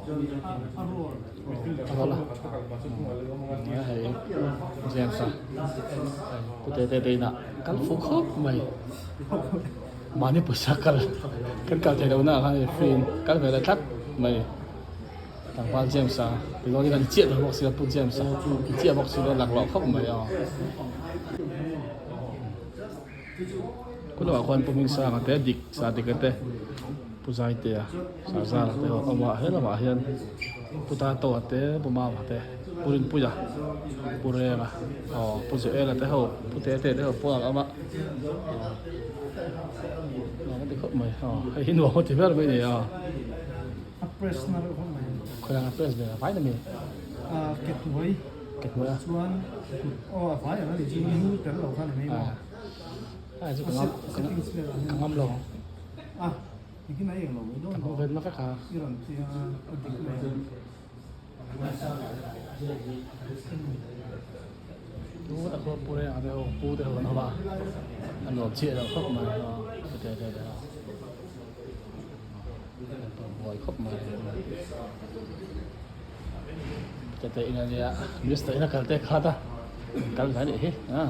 A roll a hei James a pu tete te inah kal fuh khawp mai mahni pawisa kal kan kal theih lohna ah khan hei free in kal ve leh tlat mai tlangval James a tichuan in an chiah ta bawk sia pu James a i chiah bawk sia laklawh khawp mai aw. Ku lamah khuan Pu Hmingsanga te dik sa dik a te Pu Zaitea sa zara te ho awm a he lamah hian Pu Tatoa te Pu Mama te Pu Rinpuia Pu Renga aw Pu Joela te ho Pu Tete te ho pawh an awm a aw nuam a ti khawp mai aw hei hi nuam a ti ber mai a ni a. A press na reuh khawp mai. Khawiah a press ve a vai na mi? A kethnuai. Kethnuai a. Chuan kut aw a vai ang a nih chu lu tel lo kha ni mai maw? A chu ka ngam ka ngam lo. A engtin a eng lo mai dawn. Ka hmuh vet na vek a. I rawn ti a a dik mai ang. Tu a khaw pu reng a te ho pu te ho an awm a a nuam chiah lo khawp mai a te te te. Buai khawp mai tete in ania mister in a kal te khat a kal ve anih hi a.